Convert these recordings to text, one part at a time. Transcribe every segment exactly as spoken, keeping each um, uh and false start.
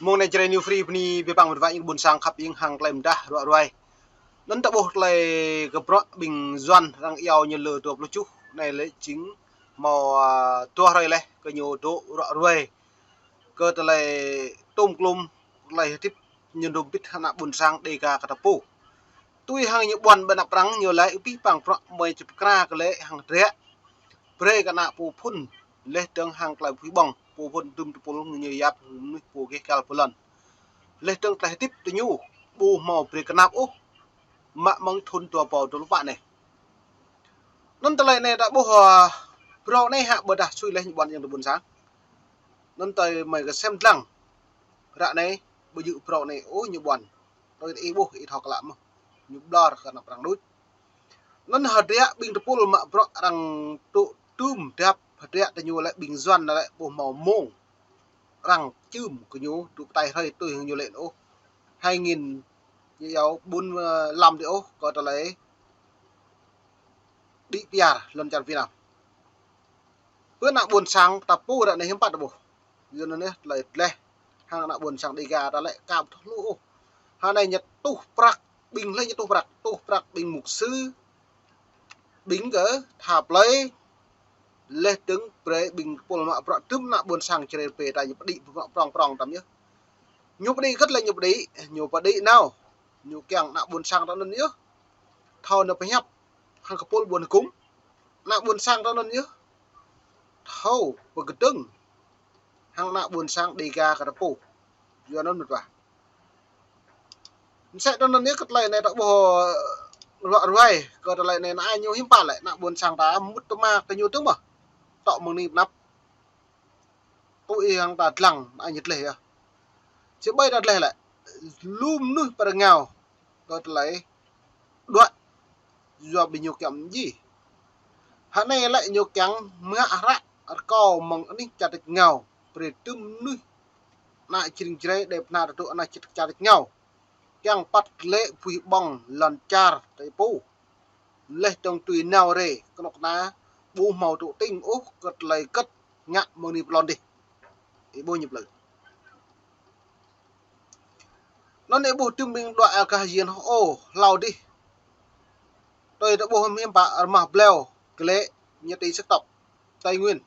Mơ̆ng anai Jrai New Free bơni biă păng mơ̆n wă ƀing ƀôn sang khăp ing hăng tơlơi mơdah ruă ruai. Anŭn ta ƀuh tơlơi kơ bruă ƀing Yuan arăng iâu ñu lơ dua pluh tơjuh anai lĕ jing hmâo, a, dua hrơi laih kơ ñu dŏ ruă ruai kơ tơlơi tôm klôm tơlơi hơdip ñu dŏ ƀĭt hăng ană ƀôn sang Dêga kơ ta pô. Tui hăng ñu ƀuăn ƀơi anăp arăng ñu laĭ abih bang bruă mơi či pơkra kơ lĕ hăng hơdră brơi kơ ană pô phŭn laih dơ̆ng hăng tơlơi pơhui ƀơ̆ng pô phŭn dŭm tơpul ñu yap mơnuih pô gêh gal pơlŏn. Laih dơ̆ng tơlơi hơdip tơ ñu ƀu hmâo brơi kơnap ôh mă mơ̆ng thŭn dua rơbâo dua pluh pă anai. Anŭn tơlơi anai ta ƀuh, a, phrâo anai hă ƀôdah sui laih ñu ƀuăn ayŏng adơi ƀôn sang. Anŭn tơlơi mơi kơsem dlăng. Ră anai ƀu djơ̆ phrâo anai ôh ñu ƀuăn. Tui ih ƀuh ih thâo klă mơ̆n. Ñu ƀlŏr kơ anăp arăng đôč. Anŭn hơdră ƀing tơpul mă bruă arăng tŭ tŭm dăp hơdră tơ ñu lĕ ƀing Yuan lĕ ƀu hmâo mông. Arăng čưm kơ ñu dŏ pơtai hrơi tui hăng ñu lĕ ôh. Hai nghìn ñu iâu ƀun, ơ, lăm đĭ ôh kơ tơlơi đĭ piar lŏn čar Việt Nam. Pơ ană ƀôn sang ta pô ră anai hiư̆m pă ta ƀuh. Yua anŭn yơh tơlơi tơleh hăng ană ƀôn sang Dêga ta lĕ ka ƀu thâo hluh ôh. Hơnai ñu tuh prăk ƀing laih ñu tuh prăk, tuh prăk ƀing mục sư, ƀing kơ tha plơi, laih dơ̆ng brơi ƀing tơpul mă bruă dŭm ană ƀôn sang Jrai pê ta ñu pơđĭ bruă prŏng prŏng tăm yơh. Ñu pơđĭ kơt lĕ ñu pơđĭ, ñu pơđĭ nao. Ñu kiăng ană ƀôn sang ta anŭn yơh thâo nao pơhiăp hăng kơpul ƀôn hơkŭm. Ană ƀôn sang ta anŭn yơh thâo pơkơdơ̆ng hăng ană ƀôn sang Dêga kơ ta pô. Yua anŭn mơ̆n wă. Mơsĕ ta anŭn yơh kơ tơlơi anai ta ƀuh ruă ruai kơ tơlơi anai anai ñu hiư̆m pă lĕ ană ƀôn sang ta mŭt tơma kơ ñu tơ̆ng mơ̆. Tŏ mơ̆ng anai pơ anăp. Tui hăng ta dlăng anai ñu tơleh yơh. Či ƀai ta tơleh lĕ lu mơnuih pơrơngao kơ tơlơi đuaĭ yua ƀing ñu kiăng mơji. Hơnai lĕ ñu kiăng mơak hră rơkâo mơ̆ng anih čar tač rơngiao. Brơi dŭm mơnuih ană čring Jrai đe pơnah ta dŏ ană čar tač rơngiao kiăng păt klĕ pơhui ƀơ̆ng lŏn čar ta pô. Laih dơ̆ng tui nao rai kơnuk kơna ƀu hmâo tŭ tĭng ôh kơ tơlơi kơ̆t ngă mơ̆ng anai pơ lŏn dih. Ih ƀuh ñu plơi. Anŭn ih ƀuh dŭm ƀing đuaĭ kơ Yuan hơô hlâo dih. Tui ta ƀuh hiư̆m pă rơmah pleo klĕ ñu tĭ sek tŏk Tây Nguyên.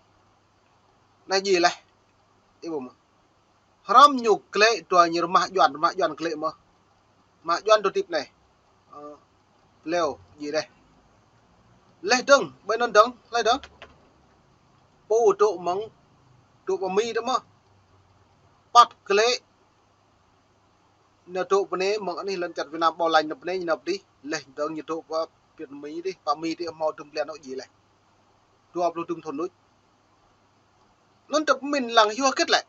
Anai djai laih. Ih ƀuh mơ̆. Hrŏm ñu klĕ dua ñu rơmah Yuan, rơmah Yuan klĕ mơ̆. Rơmah Yuan dŏ hơdip anai. Ơ, pleo djai laih. Laih dơ̆ng, ƀơi anŭn dơ̆ng, laih dơ̆ng. Pô dŏ mơ̆ng, dŏ pơ Mi dơ̆ng mơ̆. Păt klĕ nao dŏ pơ anai mơ̆ng anih lŏn čar Việt Nam ƀu laĭ nao pơ anai ñu nao pơ adih, laih dơ̆ng ñu dŏ pơ Việt Mi dih, pơ Mi dih hmâo dŭm blan ôh djai laih. Dua pluh dŭm thŭn đôč. Anŭn ta pơmĭn lăng yua hơget lĕ.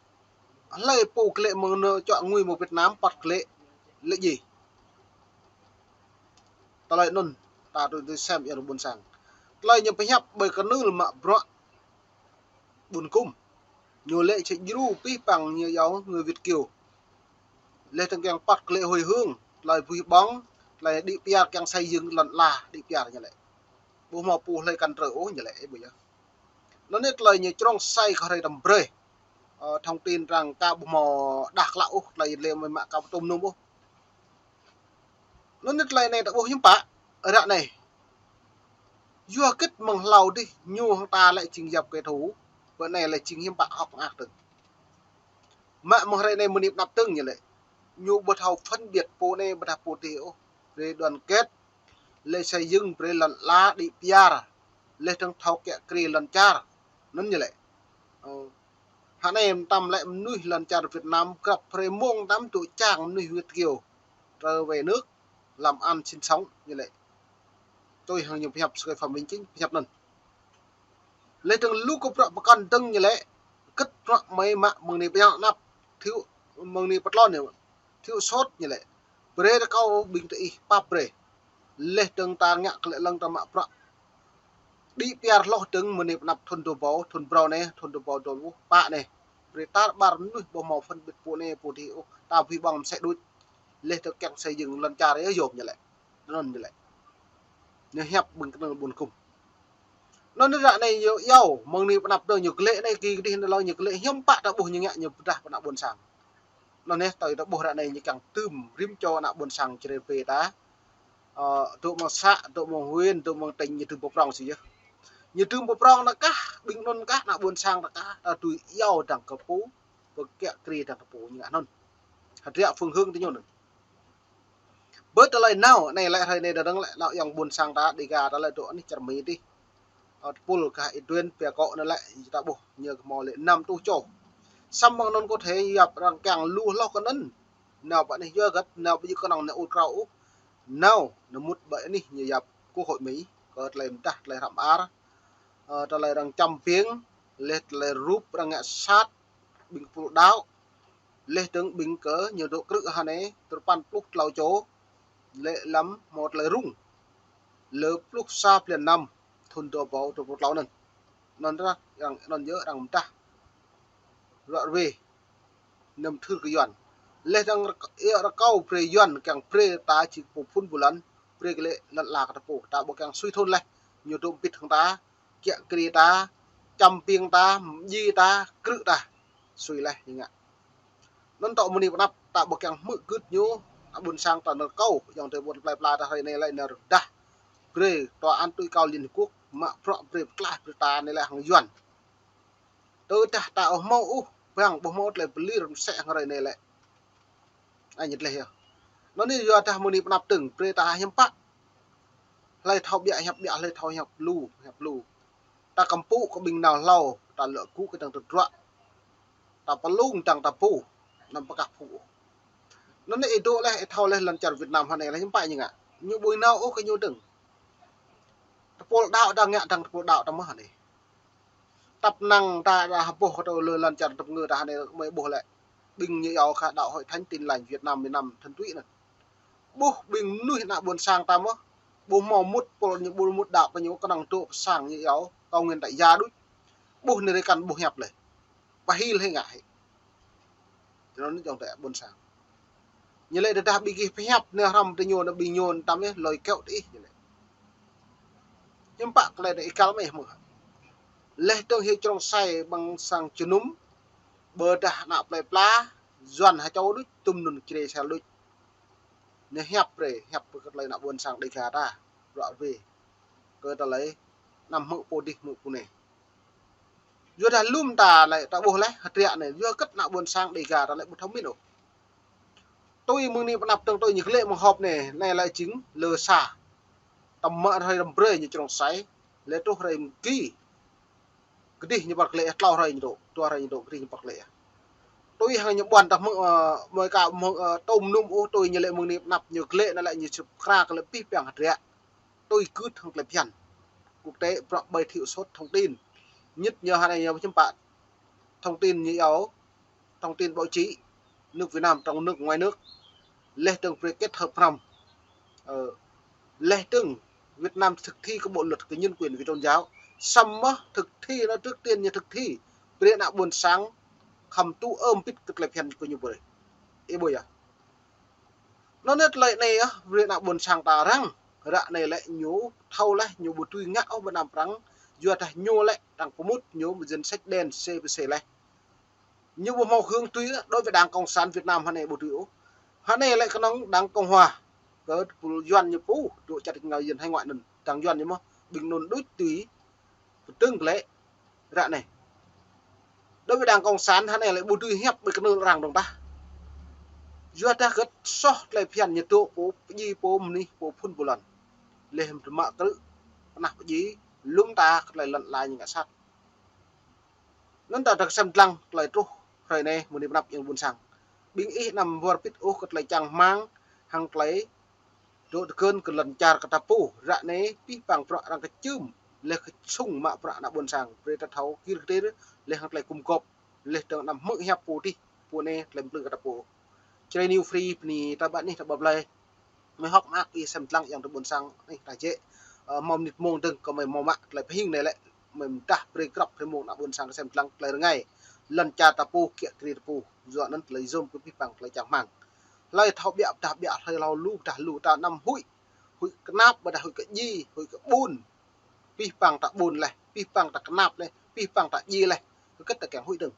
Hlơi pô klĕ mơ̆ng anŭn čuă ngui mơ̆ng Việt Nam păt klĕ lĕ djai. Tơlơi anŭn ta tui tui sem ayŏng adơi ƀôn sang. Tơlơi ñu pơhiăp ƀơi kơnưl mă bruă ƀun hơkŭm. Ñu lĕ či djru abih bang ñu iâu người Việt kiều. Laih dơ̆ng kiăng păt klĕ hơi hương, tơlơi pơhui ƀơ̆ng, tơlơi đĭ piar kiăng xây dựng lŏn ala, đĭ piar ñu lĕ. Ƀu hmâo pô hlơi kăn trơ ôh ñu lĕ, ih ƀuh yơh. Anŭn yơh tơlơi ñu črông sai kơ hrơi tăm brơi. Ơ, thông tin arăng ka ƀu hmâo đah klă ôh, tơlơi lĕ mơi mă ka ƀu tôm num ôh. Anŭn yơh tơlơi anai ta ƀuh hiư̆m pă, ră anai. Yua hơget mơ̆ng hlâo dih, ñu hăng ta lĕ jing yap kơ thâo, pơ anai lĕ jing hiư̆m pă hŏk mơak tơ̆ng. Mă mơ̆ng hrơi anai mơ̆ng anai pơ anăp tơ̆ng ñu lĕ. Ñu ƀu thâo phân biệt pô anai ƀôdah pô dih ôh. Brơi đoàn kết, laih xây dựng brơi lŏn ala đĭ piar, laih dơ̆ng thâo kiă kriê lŏn čar. Anŭn ñu lĕ. Ơ. Hơnai mơtam lĕ mơnuih lŏn čar Việt Nam grăp hrơi mông tăm dŏ čang mơnuih Việt kiều trở về nước làm ăn sinh sống ñu lĕ. Tui hăng ñu pơhiăp sơkơi Phạm Minh Chính pơhiăp anŭn. Laih dơ̆ng lu kơ bruă pơkŏn dơ̆ng ñu lĕ, kơ̆t bruă mơi mă mơ̆ng anai pơñă anăp, thiu mơ̆ng anai pơtlon ñu, thiu sôt ñu lĕ. Brơi rơkâo ƀing tơ ih pap brơi. Laih dơ̆ng ta ngă klĕ lăng ta mă bruă. Đĭ piar hloh dơ̆ng mơ̆ng anai pơ anăp thŭn dua rơbâo, thŭn phrâo anai, thŭn dua rơbâo dua pluh pă anai. Brơi tar ƀar mơnuih ƀu hmâo phân biệt pô anai pô dih ôh, ta pơhui ƀơ̆ng mơsĕ đôč. Laih dơ̆ng kiăng xây dựng lŏn čar yơh yôm ñu lĕ. Anŭn ñu lĕ. Ñu hiăp ƀing kơnơ̆ng ƀun hơkŭm. Anŭn ră anai ñu iâu, mơ̆ng anai pơ anăp tơ̆ng ñu klĕ anai kơ dih anai hlâo ñu klĕ hiư̆m pă ta ƀuh ñu ngă ñu pơdah pơ anăp ƀôn sang. Anŭn neh, tơl ta ƀuh ră anai ñu kiăng tơm rĭm čô ană ƀôn sang Jrai pơ ta. Ơ, dŏ mơ̆ng să, dŏ mơ̆ng huyện, dŏ mơ̆ng tỉnh, ñu tơm pơprong sĭt yơh. Ñu tơm pơprong anŭn kah, ƀing anŭn kah, ană ƀôn sang ta kah, ta tui iâu dăng kơ pô, pơkiă kriê dăng kơ pô, ñu ngă anŭn. Hơdră phương hướng tơ ñu anŭn. Bơ tơlơi nao, anai lĕ hrơi anai đơđang lĕ, ană ayŏng ƀôn sang ta, Dega ta lĕ dŏ anih čar Mi dih. Ơ, tơpul kah Y Duen pia kŏ anŭn lĕ, ta ƀuh, ñu kơ hmâo lĕ năm rơtuh čô. Samơ̆ mơ̆ng anŭn kơ thê yap arăng kiăng lu hloh kơ anŭn. Nao pơ anih yua hơget, nao ƀu djơ̆ kơnơ̆ng nao ur krao ôh. Nao, nao mŭt ƀơi anih ñu yap Quốc hội Mi, kơ tơlơi mơdah, tơlơi hrăm ar. Ơ, tơlơi arăng čăm piêng, laih tơlơi rup arăng ngă sat, ƀing pul đaŏ, laih dơ̆ng ƀing kơ ñu dŏ krư̆ hơnai, tơpăn pluh klâo čô, lĕ lăm hmâo tơlơi rŭng. Lơ pluh sa blan năm, thŭn dua rơbâo dua pluh klâo anŭn. Anŭn ră, arăng, anŭn yơh arăng mơdah. Ră ruai, năm thưr kơ Yuan. Laih dơ̆ng rơk-, iâu rơkâo brơi Yuan kiăng brơi ta či pô phŭn ƀu lŏn, brơi kơ lĕ lŏn ala kơ ta pô, ta ƀu kiăng sui thŭn laih, ñu dŏ pĭt hăng ta, kiă kriê ta, čăm piêng ta, mdjiê ta, krư̆ ta, sui laih ñu ngă. Anŭn tŏ mơni pơnăp ta ƀu kiăng hmư̆ gưt ñu, ană ƀôn sang ta nao rơkâo, ayŏng adơi ƀôn plơi pla ta hrơi anai lĕ nao rơđah. Brơi tòa án tối cao Liên Hợp Quốc, mă bruă brơi pơklaih brơi ta anai lĕ hăng Yuan. Tơdah ta ƀu hmâo ôh, bang ƀu hmâo tơlơi pơlir mơsĕ hăng hrơi anai lĕ. Anai ñu tơlơi yơh. Anŭn anai yua dah mơni pơnăp tơ̆ng, brơi ta hiam pă. Hlơi thâo ƀiă hiăp ƀiă, hlơi thâo hiăp lu, hiăp lu. Ta kơmpŭ kơ ƀing nao hlâo, ta lŏ gŭ kơ dăng tơdruă. Ta pơlung dăng ta pô, anăm pơkah phu. Anŭn anai ih dŏ laih, ih thâo laih lŏn čar Việt Nam hơnai laih hiam pă ñu ngă. Ñu ƀu nao ôh kơ ñu dơ̆ng. Tơpul đaŏ ta ngă dăng tơpul đaŏ ta mơ̆n anai. Tăp năng ta, ta hơbôh kơ tơ lơ lŏn čar tơpngư ta hơnai mơi ƀuh lĕ. Ƀing ñu iâu kơ đạo Hội Thánh Tin Lành Việt Nam miền Nam thuần túy anŭn. Ƀuh ƀing mơnuih ană ƀôn sang ta mơ̆n. Ƀu hmâo mŭt pô ñu ƀu mŭt đaŏ kơ ñu kơnơ̆ng dŏ pơ sang ñu iâu. Cầu nguyện tại gia đôč. Ƀuh anai rơkăn ƀuh hiăp lĕ. Pơhil hĭ ngă hĭ. Tơ anŭn ayŏng adơi ƀôn sang. Ñu lĕ tơdah ƀing gih pơhiăp anai hrăm tơ ñu anŭn ƀing ñu tam yơh lơi kơ̆ tơ ih ñu lĕ. Hiam pă tơlơi anai ih kăl mơ̆ ih hmư̆. Laih dơ̆ng hĭ črông sai ƀăng sang jơnum, ƀôdah ană plơi pla, Yuan ha čô đôč, tơm anŭn Jrai sa đôč. Anai hiăp brơi, hiăp brơi kơ tơlơi ană ƀôn sang Dega ta, ră ruai. Kơ tơlơi anăm hmư̆ pô dih hmư̆ pô anai. Yua dah lŏm ta lĕ ta ƀuh laih, hơdră anai, yua hơget ană ƀôn sang Dega ta lĕ ƀu thâo mĭn ôh. Tui mơ̆ng anai pơnăp tơ̆ng tui ñu glĕ mơ̆ng họp anai, anai lĕ jing lơ sa. Tơma hrơi răm brơi ñu črông sai, lĕ truh hrơi mơgi. Kơdih ñu păr glĕ, tlâo hrơi ñu dŏ, dua hrơi ñu dŏ, kơdih ñu păr glĕ. Tui hăng ñu ƀuăn ta hmư̆, ơ, mơi ka hmư̆, ơ, tơm num ôh, tui ñu lĕ mơ̆ng anai pơnăp ñu glĕ anai lĕ ñu sŭp kra kơ lĕ pih piăng hơdră. Tui gưt hăng tơlơi phiăn. Quốc tế bruă ƀơi thiểu số thông tin. Nhất ñu hơnai ñu hiam pă thông tin ñu iâu, thông tin báo chí, nước Việt Nam trong nước ngoài nước. Laih dơ̆ng brơi kết hợp hrăm. Ơ, laih dơ̆ng Việt Nam thực thi kơ bộ luật kơ nhân quyền kơ tôn giáo. Samơ̆ thực thi anŭn trước tiên ñu thực thi. Brơi ană ƀôn sang khăm tŭ ơm pĭt kơ tơlơi phiăn kơ ñu brơi. Ih ƀuh yơh. Anŭn anai tơlơi anai yơh, brơi ană ƀôn sang ta arăng. Ră anai lĕ ñu thâo laih, ñu ƀu tui ngă ôh ƀơi anăp arăng. Yua dah ñu lĕ arăng pơmŭt ñu mơ̆ danh sách đen C P C laih. Ñu ƀu hmâo hướng tui đối với Đảng Cộng sản Việt Nam hơnai ƀu tui ôh. Hơnai lĕ kơnơ̆ng Đảng Cộng hòa. Kơ tơpul Yuan ñu pô, dŏ čar ngao Yuan hải ngoại anŭn. Đảng Yuan ñu mơ̆n, ƀing anŭn đôč tui pơdơ̆ng glĕ ră anai. Đối với Đảng Cộng sản hơnai lĕ ƀu dưi hiăp ƀơi kơnưl arăng dơ̆ng tah. Yua dah hơget soh tơlơi phiăn ñu dŏ pô pơdjai pô mơnuih pô phŭn pô lŏn. Laih mă krư̆ pơnah pơdjai lŏm ta kơ tơlơi lŏn ala ñu ngă sat. Anŭn ta dah kơsem dlăng tơlơi truh hrơi anai mơ̆ng anai pơnăp ayŏng ƀôn sang. Ƀing ih anăm wơr bĭt ôh kơ tơlơi čang rơmang hăng tơlơi dŏ tơgơ̆n kơ lŏn čar kơ ta pô, ră anai pih pang bruă arăng kơčưm, laih kơsŭng mă bruă ană ƀôn sang, brơi ta thâo kir kơtir, laih hăng tơlơi gum gŏp, laih dơ̆ng anăm hmư̆ hiăp pô dih, pô anai tơlơi plư kơ ta pô. Jrai New Free bơni ta ƀă anih ta ƀă blai. Mơi hơ̆k mơak ih sem dlăng ayŏng adơi ƀôn sang anih ta jĕ. Ơ, hmâo mơnit mông dơ̆ng kơ mơi hmâo mă tơlơi pơhing anai lĕ, mơi mơdah brơi grăp brơi mông ană ƀôn sang sem dlăng tơlơi rơngai. Lŏn čar ta pô, kiă kriê ta pô, yua anŭn tơlơi yôm kơ pih pang tơlơi čang rơmang. Hlơi thâo ƀiă pơdah ƀiă, hlơi thâo lu pơdah lu, ta anăm huĭ. Huĭ kơnap ƀôdah huĭ kơ djai, huĭ kơ ƀun. Pih pang ta ƀun laih, pih pang ta kơnap laih, pih pang ta djai laih. Hơget ta kiăng huĭ dơ̆ng.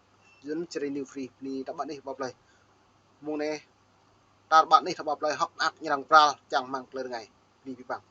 Yua anŭn Jrai New Free bơni ta ƀă anih ƀă blai. Mơ̆ng anai, tar ƀar anih ta ƀă plơi hơ̆k mơak ñu arăng pral čang rơmang tơlơi rơngai. Bơni abih bang.